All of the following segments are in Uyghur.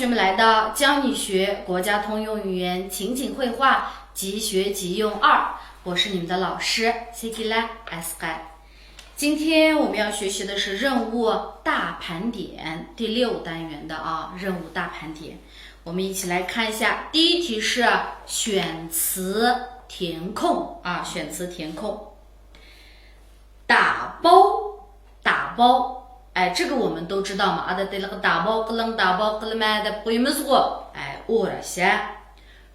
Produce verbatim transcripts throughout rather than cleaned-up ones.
我们来到教你学国家通用语言情景会话即学即用二，我是你们的老师谢吉拉 Asqar。今天我们要学习的是任务大盘点第六单元的啊任务大盘点。我们一起来看一下，第一题是选词填空啊，选词填空。打包，打包，哎，这个我们都知道嘛。啊，对了，打包可能打包可能买的不用么子过，哎，我了些。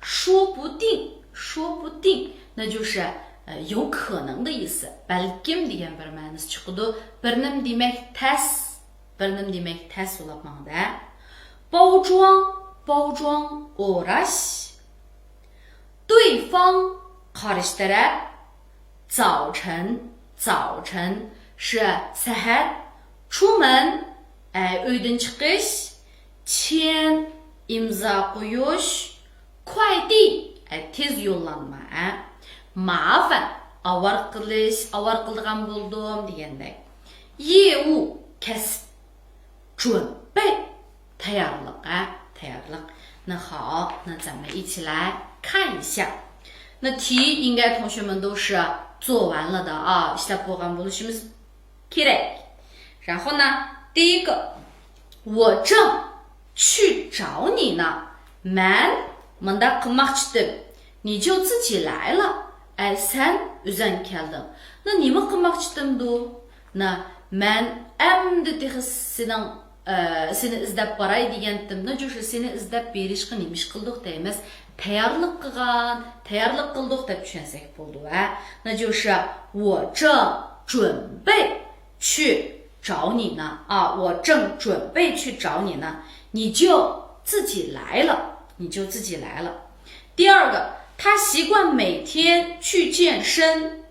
说不定，说不定，那就是呃有可能的意思。بەلكىم دېگەن بىر مەنىسى چىقىدۇ. بىر نېمە دېمەك تەس، بىر نېمە دېمەك تەس بولۇپ ماڭدى. 包装，包装 ئوراش. 对方 قارشى تەرەپ. 早晨، 早晨 是سەھەر. 出门 ئۆيدىن چىقىش. 签 ئىمزا قويۇش. 快递 تېز يوللانما. 麻烦 ئاۋارە قىلىش، ئاۋارە قىلىدىغان بولدۇم دېگەندەك. 业务 كەسىپ. 准备 تەييارلىق، ھە، تەييارلىق. 那好，那咱们一起来看一下。那题应该同学们都是做完了的啊， ئىشلەپ بولغان بولۇشىمىز كېرەك. 然后呢，第一个，我正去找你呢. مەن مۇنداق قىلماقچىدىم. 你就自己来了. ئەي، سەن ئۆزەڭ كەلدىڭ. 那 نېمە قىلماقچىدىمدۇ؟ 那 مەن ئەمدى تېخى سېنىڭ، ئە، سېنى ئىزدەپ باراي دېگەنتىم. 那就是 سېنى ئىزدەپ بېرىشقا نېمە ئىش قىلدۇق دەيمىز؟ تەييارلىق قىلغان، تەييارلىق قىلدۇق دەپ چۈشەنسەك بولىدۇ، ھە؟ 那就是 我正准备去找你呢. 啊，我正准备去找你呢. 你就自己来了，你就自己来了。第二个，他习惯每天去健身.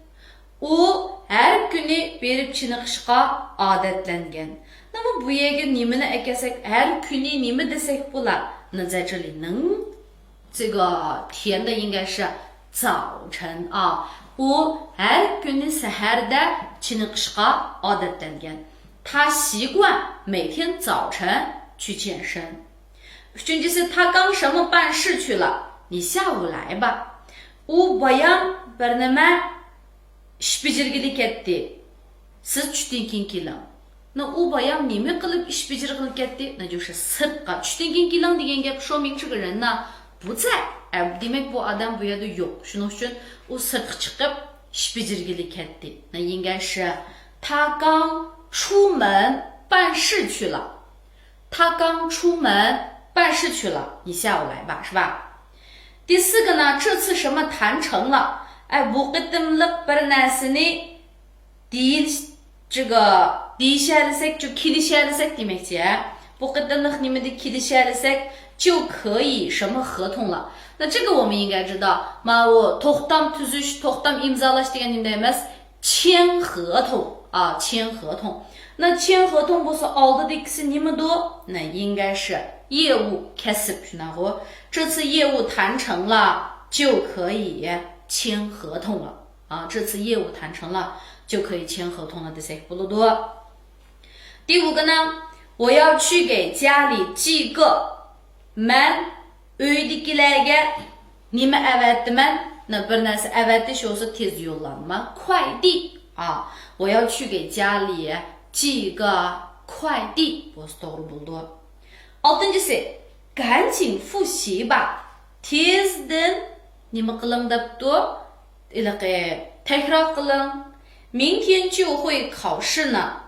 ئۇ ھەر كۈنى بېرىپ چېنىقىشقا ئادەتلەنگەن. 那么 بۇ يەرگە نېمىنى ئەكەلسەك، ھەر كۈنى نېمە دېسەك بولا؟ 那在这里能 这个填的应该是早晨啊. ئۇ ھەر كۈنى سەھەردە چېنىقىشقا ئادەتلەنگەن. 他习惯每天早晨去健身. ئۈچىنچىسى، 他刚什么办事去了，你下午来吧. ئۇ بايام بىر نېمە ئىش بېجىرگىلى كەتتى. سىز چۈشتىن كېيىن كېلىڭ. 那 ئۇ بايام نېمە قىلىپ ئىش بېجىرگىلى كەتتى؟ 那就是 سىرتقا. چۈشتىن كېيىن كېلىڭ دېگەن گەپ 说明这个人呢不在. ئە، دېمەك، بۇ ئادەم بۇ يەردە يوق. شۇنىڭ ئۈچۈن ئۇ سىرتقا چىقىپ ئىش بېجىرگىلى كەتتى. 那应该是他刚出门办事去了. 他刚出门办事去了，你下午来吧，是吧？第四个呢，这次什么谈成了？ ئە، بۇ قېتىملىق بىر نەرسىنى دېيىل-، 这个 دېيىشەلىسەك، 就 كېلىشەلىسەك دېمەكچى، ھە؟ بۇ قېتىملىق نېمىدە كېلىشەلىسەك، 就可以什么合同了. 那这个我们应该知道. ماۋۇ توختام تۈزۈش، توختام ئىمزالاش دېگەن نېمە ئەمەس؟ 签合同. 啊، 签合同. 那 签合同 بولسا ئالدىدىكىسى نېمىدۇ؟ 那应该是业务 كەسىپ، شۇنداقغۇ؟ 这次业务谈成了，就可以签合同了. 啊，这次业务谈成了，就可以签合同了 دېسەك بولىدۇ. 第五个呢，我要去给家里寄个 مەن ئۆيدىكىلەرگە نېمە ئەۋەتىمەن؟ 那 بىر نەرسە ئەۋەتىش بولسا تېز يوللانما، 快递. 啊，我要去给家里寄个快递 بولسا توغرا بولىدۇ. ئالتىنچىسى، 赶紧复习吧. تېزدىن نېمە قىلىڭ دەپتۇ؟ ھېلىقى تەكرار قىلىڭ. 明天就会考试呢.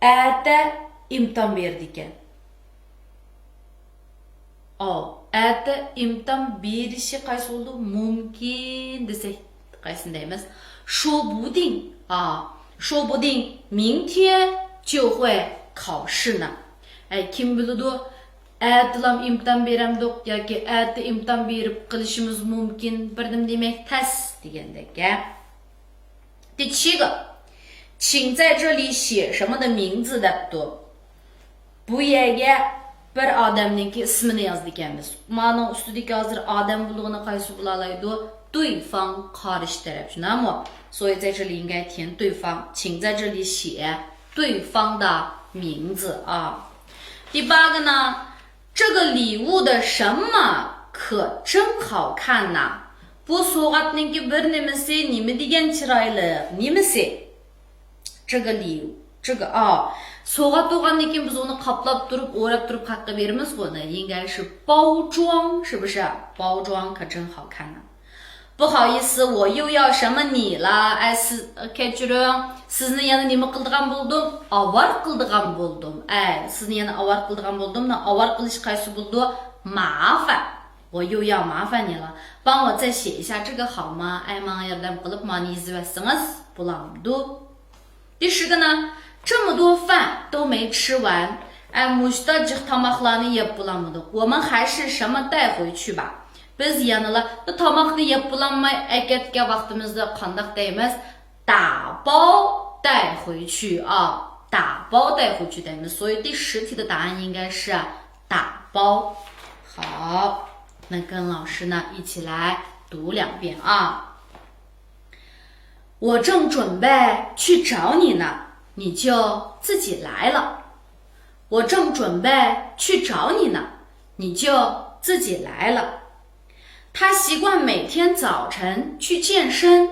ئەتە ئىمتىھان بېرىدىكەن. ئاۋۇ، ئەتە ئىمتىھان بېرىشى قايسى بولىدۇ؟ مۇمكىن دېسەك قايسىنى دەيمىز؟ 说不定. 啊، 说不定明天就会考试呢. ئەي، كىم بىلىدۇ؟ ئەتىلام ئىمتىھان بېرەمدۇق ياكى ئەتە ئىمتىھان بېرىپ قېلىشىمىز مۇمكىن، بىر نېمە دېمەك تەس دېگەندەك گەپ. 第七个，请在这里写什么的名字 دەپتۇ. بۇ يەرگە بىر ئادەمنىڭكى ئىسمىنى يازىدىكەنمىز. مانىڭ ئۈستىدىكى ھازىر ئادەم بولغىنى قايسى بولالايدۇ؟ 对方 قارشى تەرەپ، شۇنداقمۇ؟ 所以在这里应该填对方，请在这里写对方的名字啊。第八个呢，这个礼物的什么可真好看呐。 بۇ سوۋغاتنىڭكى بىر نېمىسى نېمە دېگەن چىرايلىق، نېمىسى؟ 这个礼物，这个啊，سوۋغات بولغاندىن كېيىن بىز ئۇنى قاپلاپ تۇرۇپ، ئوراپ تۇرۇپ خەققە بېرىمىزغۇ، 那应该是包装，是不是？ 包装可真好看呐。 不好意思，我又要什么你了。 ئەي، سىز، كەچۈرۈڭ، سىزنى يەنە نېمە قىلىدىغان بولدۇم؟ ئاۋارە قىلىدىغان بولدۇم. ئەي، سىزنى يەنە ئاۋارە قىلىدىغان بولدۇم. 那 ئاۋارە قىلىش قايسى بولىدۇ؟ 麻烦。 我又要麻烦你了。 帮我再写一下这个好吗？ ئەي، ماڭا ياردەم قىلىپ مانى يېزىۋەتسىڭىز بولامدۇ؟ 第十个呢，这么多饭都没吃完。 ئەي، مۇشتا جىق تاماقلارنى يەپ بولالمىدۇق. 我们还是什么带回去吧。 بىز يەنىلا بۇ تاماقنى يەپ بولالماي ئەكەتكەن ۋاقتىمىزدا قانداق دەيمىز؟ 打包带回去啊，打包带回去 دەيمىز. 所以第十题的答案应该是打包。 好，那跟老师呢一起来读两遍啊。 我正准备去找你呢，你就自己来了。 我正准备去找你呢，你就自己来了。 他习惯每天早晨去健身。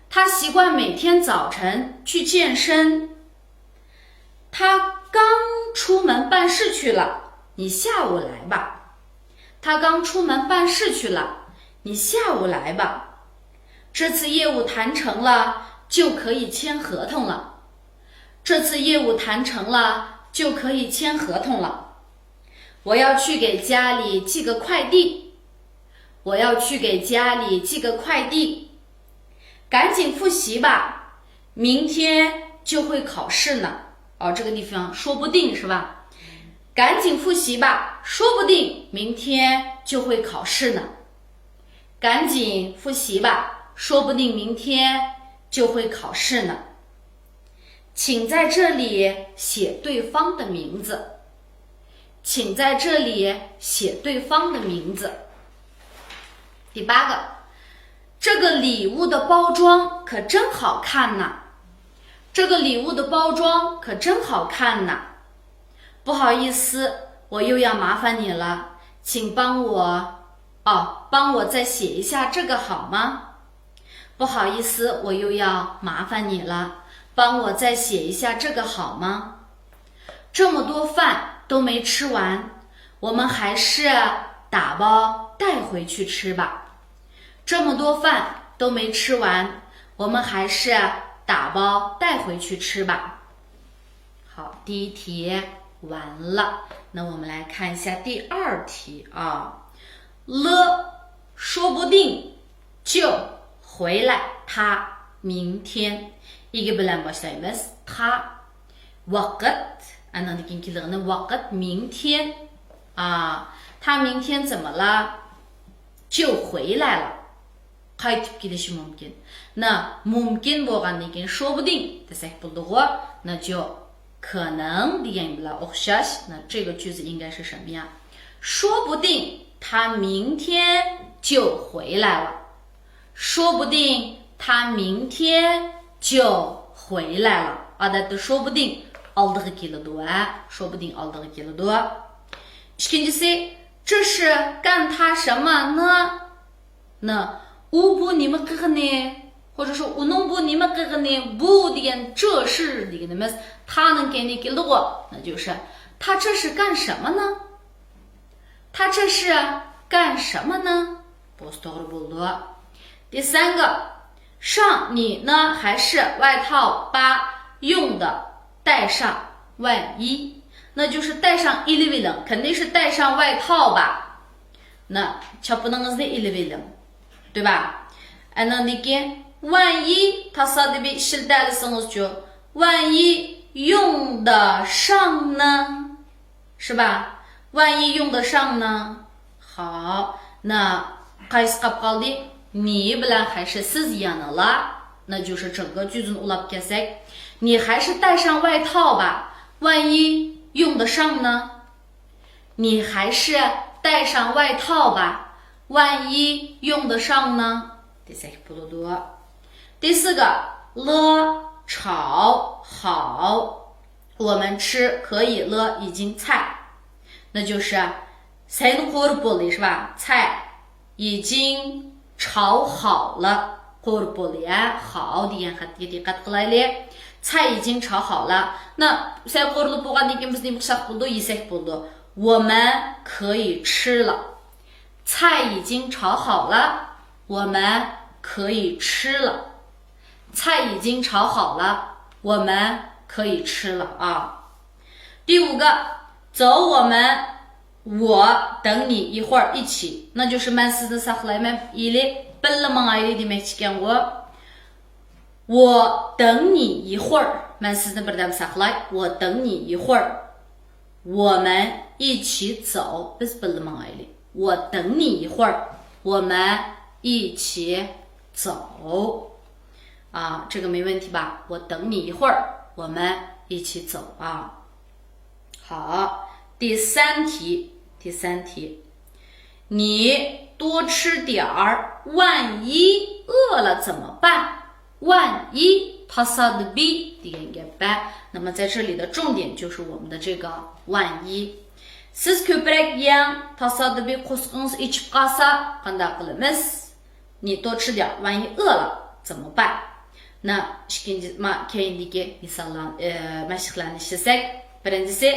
他习惯每天早晨去健身。 他刚出门办事去了，你下午来吧。 他刚出门办事去了，你下午来吧。 这次业务谈成了，就可以签合同了。 这次业务谈成了，就可以签合同了。 我要去给家里寄个快递。 我要去给家里寄个快递。 赶紧复习吧，明天就会考试呢。 哦，这个地方说不定是吧？ 赶紧复习吧，说不定明天就会考试呢。 赶紧复习吧，说不定明天就会考试呢。 请在这里写对方的名字。 请在这里写对方的名字。 第八个，这个礼物的包装可真好看呐。 这个礼物的包装可真好看呐。 不好意思，我又要麻烦你了，请帮我，哦，帮我再写一下这个好吗？ 不好意思，我又要麻烦你了，帮我再写一下这个好吗？ 这么多饭都没吃完，我们还是打包带回去吃吧。 这么多饭都没吃完，我们还是打包带回去吃吧。 好，第一题完了，那我们来看一下第二题啊。 了，说不定就回来，他明天。 ئىگە بىلەن باشلايمىز. 他 ۋاقىت، ئاندىن كېيىن كېلىدىغىنى ۋاقىت، 明天. 啊，他明天怎么了？ 就回来了. قايتىپ كېلىشى مۇمكىن. 那 مۇمكىن بولغاندىن كېيىن 说不定 دېسەك بولىدىغۇ. 那就 可能 دېگەن بىلەن ئوخشاش. 那这个句子应该是什么呀？ 说不定他明天就回来了。 说不定他明天就回来了. ئادەتتە 说不定 ئالدىغا كېلىدۇ، ھە؟ 说不定 ئالدىغا كېلىدۇ. ئىككىنچىسى، 这是干他什么呢؟ 那 ئۇ بۇ نېمە قىلغىنى؟ 或者说 ئۇنىڭ بۇ نېمە قىلغىنى؟ بۇ دېگەن 这是 دېگىنىمىز 他نىڭ كەينىگە كېلىدىغۇ. 那就是 他这是干什么呢？ 他这是干什么呢？ بولسا توغرا بولىدۇ. 第三个，上你呢还是外套吧？用的带上，万一，那就是带上 ئېلىۋېلىڭ. 肯定是带上外套吧。 那 چاپىنىڭىزنى ئېلىۋېلىڭ. 对吧؟ ئاندىن كېيىن 万一 تاسادىپىي ئىشلىتەلىسىڭىزچۇ؟ 万一用得上呢؟ 是吧？ 万一用得上呢？ 好，那 قايسى قاپ قالدى؟ 你 بىلەن 还是 سىز يەنىلا. 那就是整个句子 نى ئۇلاپ كەلسەك، 你还是带上外套吧，万一用得上呢？ 你还是带上外套吧，万一用得上呢？ دېسەك بولىدۇ. 第四个，了，炒，好。 我们吃可以了已经菜。那就是 سەينى قورۇپ بولدى، 是吧؟ 菜已经炒好了. قورۇپ بولدى، ھە؟ 好 دېگەن خەتكە دىققەت قىلايلى. 菜已经炒好了. 那 سەي قورۇلۇپ بولغاندىن كېيىن بىز نېمە قىلساق بولىدۇ؟ يېسەك بولىدۇ. 我们可以吃了. 菜已经炒好了，我们可以吃了。 菜已经炒好了，我们可以吃了啊。 第五个，走，我们，我等你一会儿，一起，那就是 مەن سىزنى ساقلايمەن، ئىلى، بىللە ماڭايلى دېمەكچىكەنغۇ. 我等你一会儿، مەن سىزنى بىردەم ساقلاي. 我等你一会儿，我们一起走، بىز بىللە ماڭايلى. 我等你一会儿，我们一起走。 啊，这个没问题吧？ 我等你一会儿，我们一起走啊。 好，第三题，第三题，你多吃点儿，万一饿了怎么办？万一 تاسادىپىي دېگەن گەپ بە. 那么在这里的重点就是我们的这个万一. سىز كۆپرەك يەڭ، تاسادىپىي قورسىقىڭىز ئېچىپ قالسا قانداق قىلىمىز؟ 你多吃点儿，万一饿了怎么办؟ نا، ئىككىنچى، ما، كەينىدىكى مىساللار، ئى، مەشىقلەرنى ئىشلىسەك، بىرىنچىسى،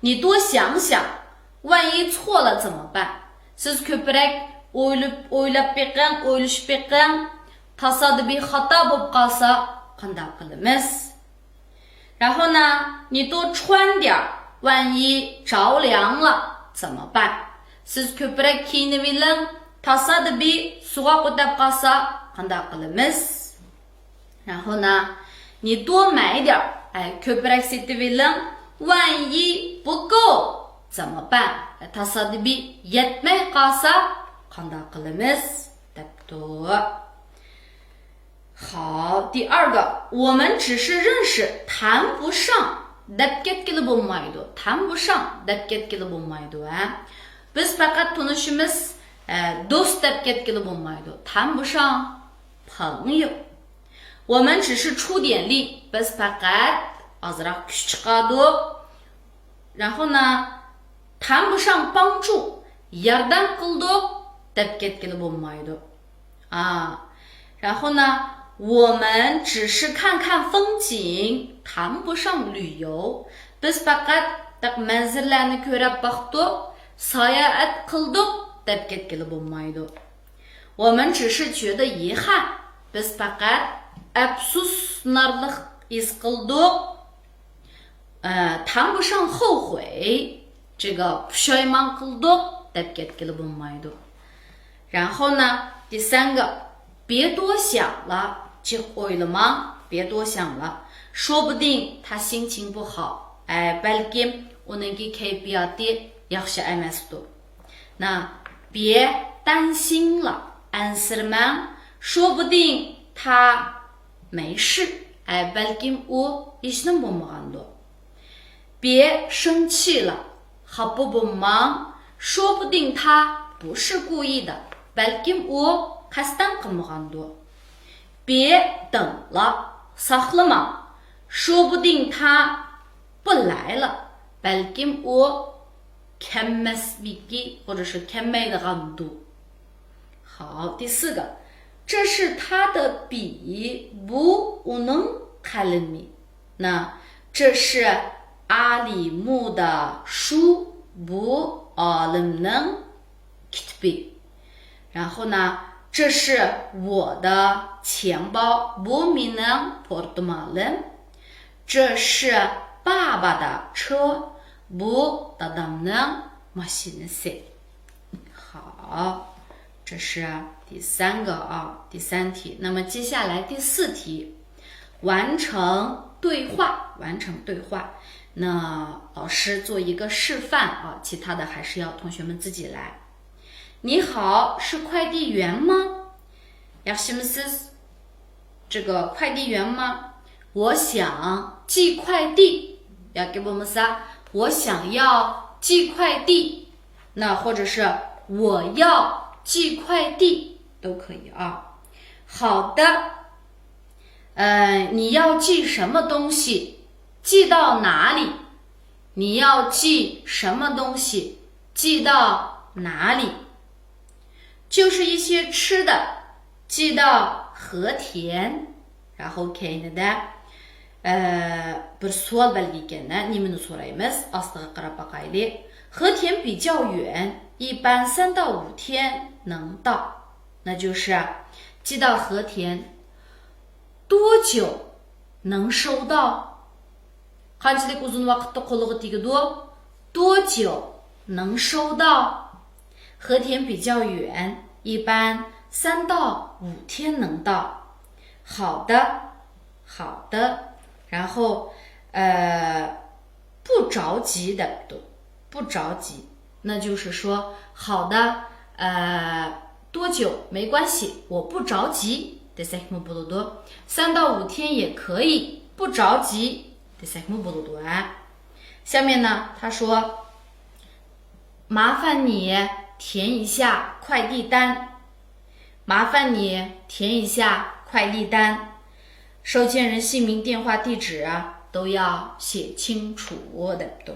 你多想想，万一错了怎么办؟ سىز كۆپرەك ئويلاپ، ئويلاپ بېقىڭ، ئويلىشىپ بېقىڭ، تاسادىپىي خاتا بولۇپ قالسا قانداق قىلىمىز؟ 然后呢，你多穿点儿，万一着凉了怎么办？ سىز كۆپرەك كىيىنىۋېلىڭ، تاسادىپىي سوغۇق ئۆتۈپ قالسا قانداق قىلىمىز؟ 然后呢，你多买点儿، ئەي، كۆپرەك سېتىۋېلىڭ، 万一不够怎么办؟ تاسادىپىي يەتمەي قالسا قانداق قىلىمىز؟ دەپتۇ. 好，第二个，我们只是认识，谈不上 دەپ كەتكىلى بولمايدۇ. 谈不上 دەپ كەتكىلى بولمايدۇ، ھە؟ بىز پەقەت تونۇشىمىز، ئە، دوست دەپ كەتكىلى بولمايدۇ. 谈不上朋友。 我们只是出点力، بىز پەقەت ئازراق كۈچ چىقاردۇق. 然后呢，谈不上帮助، ياردەم قىلدۇق دەپ كەتكىلى بولمايدۇ. 啊，然后呢，我们只是看看风景，谈不上旅游。 بىز پەقەت بەك مەنزىرىلەرنى كۆرۈپ باقتۇق، ساياھەت قىلدۇق دەپ كەتكىلى بولمايدۇ. 我们只是觉得遗憾، بىز پەقەت ئەپسۇسلىنارلىق ھېس قىلدۇق. 呃，谈不上后悔，这个 پۇشايمان قىلدۇق دەپ كەتكىلى بولمايدۇ. 然后呢，第三个，别多想了， جىق ئويلىماڭ، 别多想了。说不定他心情不好，ئەي، بەلكىم ئۇنىڭكى كەيپىياتى ياخشى ئەمەستۇر. 那别担心了，ئەنسىرىمەڭ، 说不定他没事، ئەي، بەلكىم ئۇ ھېچنېمە بولمىغاندۇ. 别生气了， خاپا بولماڭ، 说不定他不是故意的، بەلكىم ئۇ قەستەن قىلمىغاندۇ. 别等了، ساقلىماڭ، 说不定他不来了، بەلكىم ئۇ كەلمەسلىكى، قۇرۇشى كەلمەيدىغاندۇ. 好，第四个，这是他的笔， بۇ ئۇنىڭ قەلىمى. 那这是阿里木的书， بۇ ئالىمنىڭ كىتابى. 然后呢，这是我的钱包، بۇ مېنىڭ پورتمالىم. 这是爸爸的车، بۇ دادامنىڭ ماشىنىسى. 好，这是第三个啊，第三题。那么接下来第四题，完成对话，完成对话。那老师做一个示范啊，其他的还是要同学们自己来。你好，是快递员吗？ ياخشىمۇسىز؟ 这个快递员吗？ 我想寄快递， ياكى بولمىسا 我想要寄快递， 那或者是我要寄快递都可以啊。 好的，呃，你要寄什么东西？ 寄到哪里？你要寄什么东西？寄到哪里？就是一些吃的，寄到和田。然后 كەينىدە، ئە، بىر سوئال بەلگە ئىكەن، نېمىنى سورايمىز؟ ئاستىغا قاراپ باقايلى. 和田比较远，一般三到五天能到。那就是寄到和田多久能收到？ قانچىلىك ئۇزۇن ۋاقىتتا قولىغا تېگىدۇ؟ 多久能收到؟ 和田比较远，一般三到五天能到。 好的，好的。 然后，呃，不着急 دەپتۇ. 不着急。 那就是说，好的，呃，多久没关系，我不着急 دېسەكمۇ بولىدۇ. 三到五天也可以，不着急 دېسەكمۇ بولىدۇ، ھە. 下面呢，他说，麻烦你填一下快递单。 麻烦你填一下快递单。 收件人姓名、电话、地址啊，都要写清楚 دەپتۇ.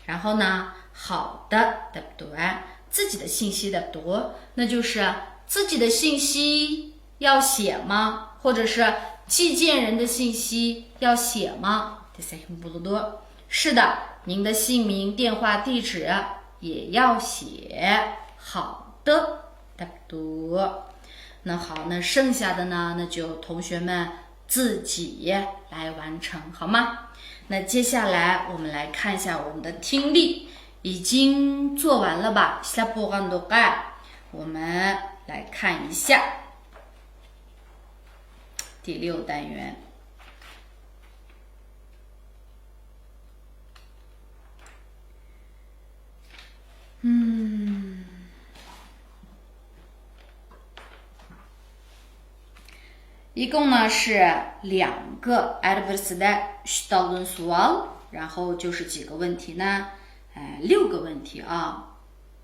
然后呢，好的 دەپتۇ، ھە. 自己的信息 دەپتۇ. 那就是自己的信息要写吗？或者是寄件人的信息要写吗 دېسەكمۇ بولىدۇ. 是的，您的姓名、电话、地址也要写。 好的 دەپتۇ. 那好，那剩下的呢，那就同学们自己来完成，好吗？那接下来我们来看一下我们的听力，已经做完了吧？ ئىشلەپ بولغاندۇق، ھە؟ 我们来看一下第六单元。 嗯，一共呢是两个，ھەر بىرسىدە ئۈچ تالدىن سوئال، 然后就是几个问题呢，呃，六个问题啊。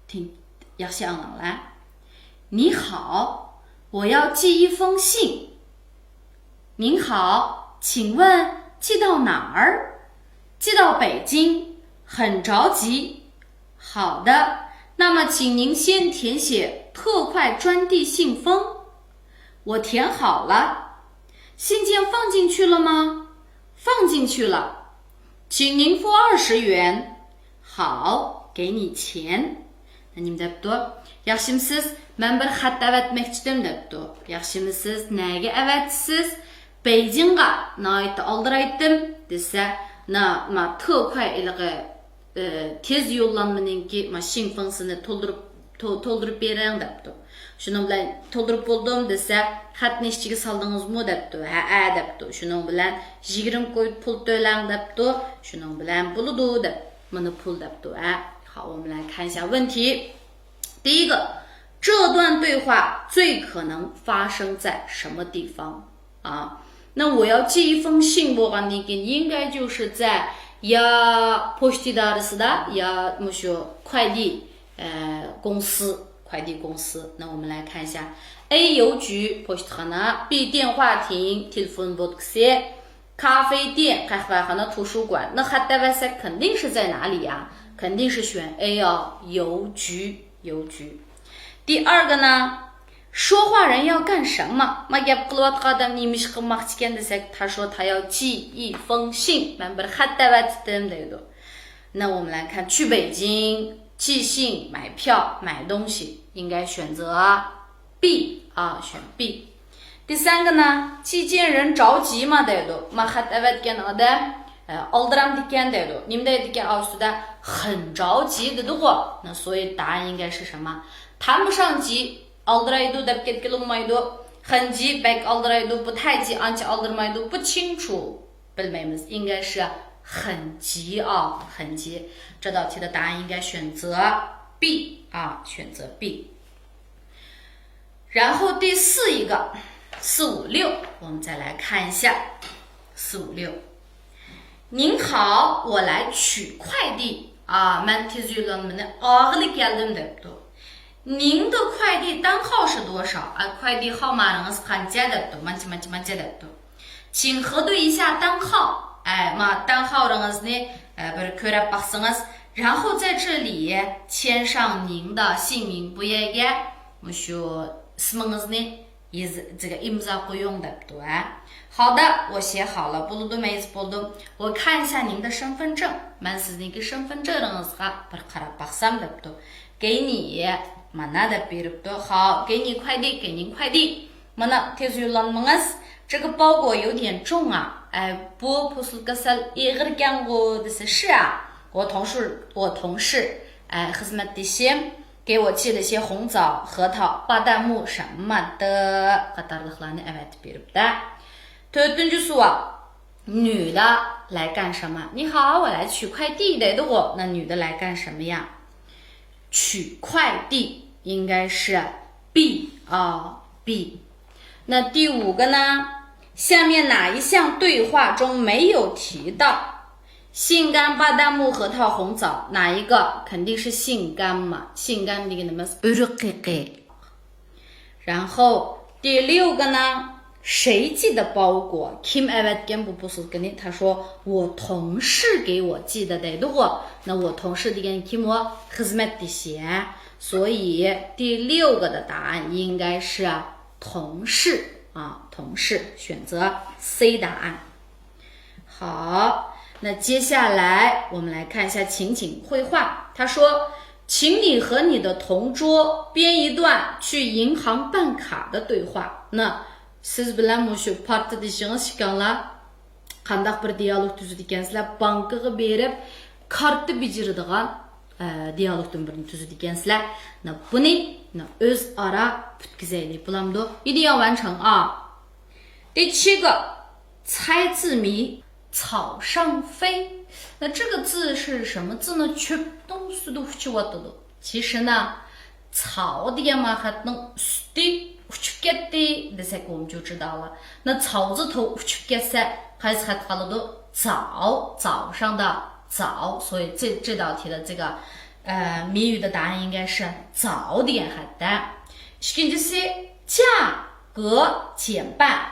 听، ياخشى ئاڭلاڭلار. 你好，我要寄一封信。 您好，请问寄到哪儿？寄到北京，很着急。好的，那么请您先填写特快专递信封。我填好了。信件放进去了吗？放进去了。请您付二十元。好，给你钱。 نېمە دەپتۇ؟ ياخشىمۇسىز؟ مەن بىر خەت ئەۋەتمەكچىدىم دەپتۇ. ياخشىمۇسىز؟ نەگە ئەۋەتىسىز؟ بېيجىڭغا. ناھايىتى ئالدىرايتتىم دېسە، نا، ما، 特快 ھېلىقى، ئى، تېز يوللانمىنىڭكى، ما، 信封سىنى تولدۇرۇپ، تو-، تولدۇرۇپ بېرىڭ دەپتۇ. شۇنىڭ بىلەن تولدۇرۇپ بولدۇم دېسە، خەتنى ئىچىگە سالدىڭىزمۇ دەپتۇ. ھەئە دەپتۇ. شۇنىڭ بىلەن يىگىرمە كوي پۇل تۆلەڭ دەپتۇ. شۇنىڭ بىلەن بولىدۇ دەپ، مانا پۇل دەپتۇ. ھە. 好，我们来看一下问题。第一个，这段对话最可能发生在什么地方啊？那我要寄一封信 بولغاندىن كېيىن، 应该就是在 يا پوچتا ئىدارىسىدا يا مۇشۇ 快递، ئە، 公司، 快递公司. 那我们来看一下，A 邮局، پوچتىخانا، B 电话亭، تېلېفون بوتكىسى، 咖啡店، قەھۋەخانا، 图书馆. 那 خەت ئەۋەتسەك 肯定是在哪里呀؟肯定是选 A 哦，邮局，邮局。第二个呢，说话人要干什么？ ما گەپ قىلىۋاتقان ئادەم نېمە ئىش قىلماقچىكەن دېسەك، 他说他要寄一封信، مەن بىر خەت ئەۋەتتىم دەيدۇ. 那我们来看，去北京，寄信，买票，买东西，应该选择 B 啊，选 B。 第三个呢，寄件人着急嘛 دەيدۇ. ما خەت ئەۋەتكەن ئادەم، ئە، ئالدىرامدىكەن دەيدۇ. نېمە دەيدىكەن ئاۋۇ ئۈستىدە؟ 很着急 دېدىغۇ. 那所以答案应该是什么؟ 谈不上急، ئالدىرايدۇ دەپ كەتكىلى بولمايدۇ. 很急، بەك ئالدىرايدۇ. 不太急، ئانچە ئالدىرىمايدۇ. 不清楚، بىلمەيمىز. 应该是 很急 ئا، 很急. 这道题的答案应该选择 B 啊，选择 B。 然后第四一个，四五六，我们再来看一下，四五六。您好，我来取快递啊， مەن تېز يوللانمىنى ئالغىلى كەلدىم دەپتۇ. 您的快递单号是多少؟ ئە، 快递号码ىڭىز قانچە دەپتۇ، مانچە، مانچە، مانچە دەپتۇ. 请核对一下单号. ئە، ما 单号 رىڭىزنى، ئە، بىر كۆرۈپ باقسىڭىز، 然后在这里签上您的姓名 بۇ يەرگە مۇشۇ ئىسمىڭىزنى يېزىپ، ئىمزا قويۇڭ دەپتۇ، ھە. 好的، 我写好了 بولىدۇ، مەن يېزىپ بولدۇم. 我看一下您的身份证، مەن سىزنىڭكى 身份证ىڭىزغا بىر قاراپ باقسام دەپتۇ. 给你، مانا دەپ بېرىپتۇ. 好، 给你快递، 给您快递. مانا، تېز يوللانمىڭىز. 这个包裹有点重啊. ئە، بۇ پوسۇلكا سەل ئېغىركەنغۇ دېسە، 是啊. 我同事، 我同事, ئە، خىزمەتدىشىم 给我寄了些红枣、核桃、巴旦木什么的 قاتارلىقلارنى ئەۋەتىپ بېرىپتۇ. تۆتىنچى سوئال. 女的来干什么؟ 你好，我来取快递 دەيدىغۇ. 那女的来干什么呀？ 取快递应该是 B 啊， B。 那第五个呢？下面哪一项对话中没有提到杏干、巴旦木、核桃、红枣？哪一个？肯定是杏干嘛。 杏干 دېگىنىمىز ئۆرۈك قېقى. 然后第六个呢？ 谁寄的包裹？ كىم ئەۋەتكەن بۇ پوسۇلكىنى؟ 他说我同事给我寄的 دەيدىغۇ. 那我同事 دېگەن كىم ئۇ؟ خىزمەتدىشى. 所以第六个的答案应该是同事啊，同事，选择 C 答案。 好，那接下来我们来看一下情景会话。他说，请你和你的同桌编一段去银行办卡的对话。 那 سىز بىلەن مۇشۇ پارتدىشىڭىز ئىككىڭلار قانداق بىر دىيالوگ تۈزىدىكەنسىلەر؟ بانكىغا بېرىپ كارتا بېجىرىدىغان، ئە، دىيالوگتىن بىرنى تۈزىدىكەنسىلەر. بۇنى ئۆزئارا پۈتكۈزەيلى، بولامدۇ؟ 一定要完成啊。 第七个，猜字谜草上飞。 那这个字是什么字呢？ چۆپنىڭ ئۈستىدە ئۇچۇۋاتىدۇ. 其实呢， 草 دېگەن مانا خەتنىڭ ئۈستى ئۇچۇپ كەتتى دېسەك بولىدۇ. 草字头 ئۇچۇپ كەتسە قايسى خەت قالىدۇ؟ 早، 早上的早. 所以这，这道题的这个，呃，谜语的答案应该是早 دېگەن خەتتە. ئىككىنچىسى، 价格减半.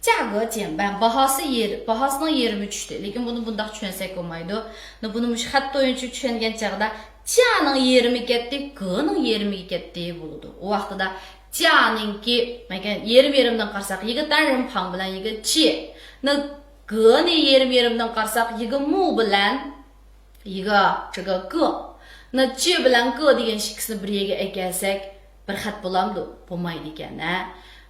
价格减半، باھاسى يېرى، باھاسىنىڭ يېرىمى چۈشتى. لېكىن بۇنى بۇنداق چۈشەنسەك بولمايدۇ. بۇنى مۇشۇ خەت بويىچە چۈشەنگەن چاغدا، 价 نىڭ يېرىمى كەتتى، 格 نىڭ يېرىمى كەتتى بولىدۇ. ئۇ ۋاقتىدا 价 نىڭكى، يېرىم-يېرىمدىن قارىساق، 一个单人旁 بىلەن 一个 ج نى، 格 نى يېرىم-يېرىمدىن قارىساق، 一个木 بىلەن 一个 这个 个. 那 ج بىلەن 个 دېگەن ئىككىسىنى بىر يەرگە ئەكەلسەك، بىر خەت بولامدۇ؟ بولمايدىكەن، ھە؟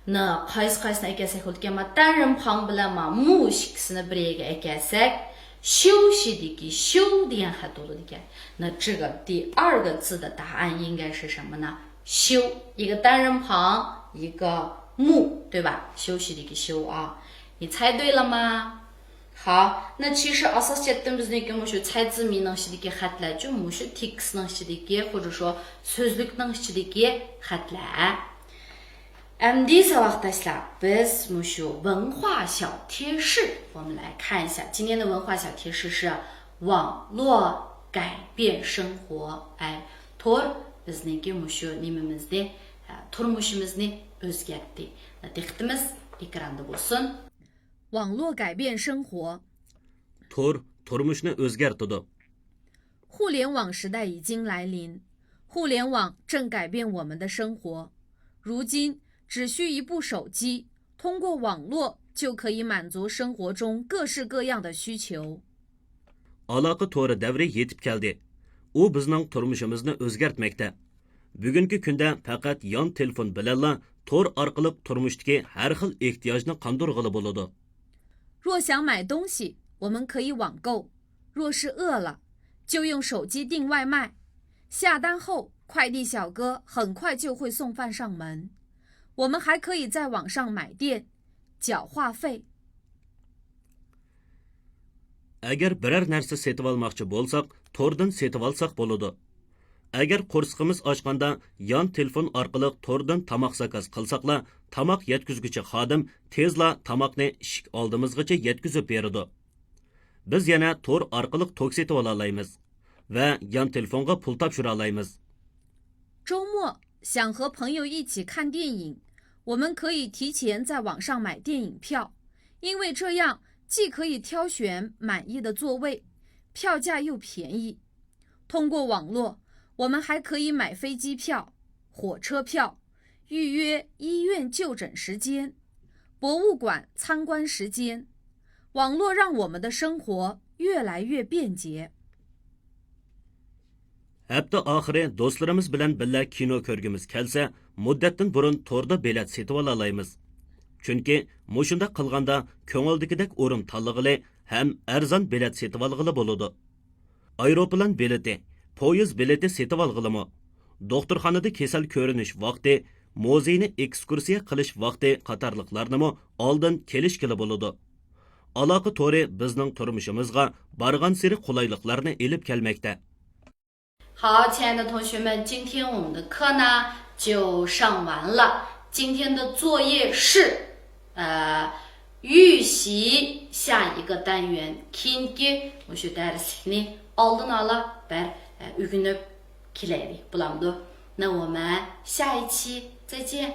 那 قايسى قايسىنى ئەكەلسەك بولىدىكەن؟ 单人旁 بىلەن 木 ئىككىسىنى بىر يەرگە ئەكەلسەك، 休息 دىكى 休 دېگەن خەت بولىدىكەن. 那这个第二个字的答案应该是什么呢？ 休，一个单人旁，一个木，对吧？ 休息 دىكى 休 啊。 你猜对了吗？ 好，那其实 ئاساس جەھەتتىن بىزنىڭكى مۇشۇ 猜字谜 نىڭ ئىچىدىكى خەتلەرچۇ، مۇشۇ تېكىستنىڭ ئىچىدىكى، 或者说 سۆزلۈكنىڭ ئىچىدىكى خەتلەر. ئەمدى ساۋاقداشلار، بىز مۇشۇ 文化小贴士، 我们来看一下今天的文化小贴士是网络改变生活. ئەي، تور بىزنىڭكى مۇشۇ نېمىمىزنى، ئە، تۇرمۇشىمىزنى ئۆزگەرتتى. دىققىتىمىز ئېكراندا بولسۇن. 网络改变生活. تور تۇرمۇشنى ئۆزگەرتىدۇ. 互联网时代已经来临，互联网正改变我们的生活。如今，只需一部手机，通过网络就可以满足生活中各式各样的需求。 ئالاقە تورى دەۋرى يېتىپ كەلدى. ئۇ بىزنىڭ تۇرمۇشىمىزنى ئۆزگەرتمەكتە. بۈگۈنكى كۈندە پەقەت يان تېلېفون بىلەنلا تور ئارقىلىق تۇرمۇشتىكى ھەر خىل ئېھتىياجنى قاندۇرغىلى بولىدۇ. 若想买东西，我们可以网购；若是饿了，就用手机订外卖。下单后，快递小哥很快就会送饭上门。我们还可以在网上买电、缴话费。 ئەگەر بىرەر نەرسە سېتىۋالماقچى بولساق، توردىن سېتىۋالساق بولىدۇ. ئەگەر قورسىقىمىز ئاچقاندا يان تېلېفون ئارقىلىق توردىن تاماق زاكاز قىلساقلا، تاماق يەتكۈزگۈچى خادىم تېزلا تاماقنى ئىشىك ئالدىمىزغىچە يەتكۈزۈپ بېرىدۇ. بىز يەنە تور ئارقىلىق توك سېتىۋالالايمىز ۋە يان تېلېفونغا پۇل تاپشۇرالايمىز. 周末想和朋友一起看电影，我们可以提前在网上买电影票，因为这样既可以挑选满意的座位，票价又便宜。通过网络，我们还可以买飞机票、火车票、预约医院就诊时间、博物馆参观时间。网络让我们的生活越来越便捷。 ھەپتە ئاخىرى دوستلىرىمىز بىلەن بىللە كىنو كۆرگۈمىز كەلسە، مۇددەتتىن بۇرۇن توردا بېلەت سېتىۋالالايمىز. چۈنكى مۇشۇنداق قىلغاندا كۆڭۈلدىكىدەك ئورۇن تاللىغىلى ھەم ئەرزان بېلەت سېتىۋالغىلى بولىدۇ. ئايروپىلان بېلىتى، پويىز بېلىتى سېتىۋالغىلىمۇ، دوختۇرخانىدا كېسەل كۆرۈنۈش ۋاقتى، مۇزېينى ئېكسكۇرسىيە قىلىش ۋاقتى قاتارلىقلارنىمۇ ئالدىن كېلىشكىلى بولىدۇ. ئالاقە تورى بىزنىڭ تۇرمۇشىمىزغا بارغانسېرى قولايلىقلارنى ئېلىپ كەلمەكتە. 好，亲爱的同学们，今天我们的课呢就上完了。今天的作业是，呃，预习下一个单元，كېيىنكى مۇشۇ دەرسلىكنى ئالدىن ئالا بىر ئۆگىنىپ كېلەيلى، بولامدۇ؟ 那我们下一期再见。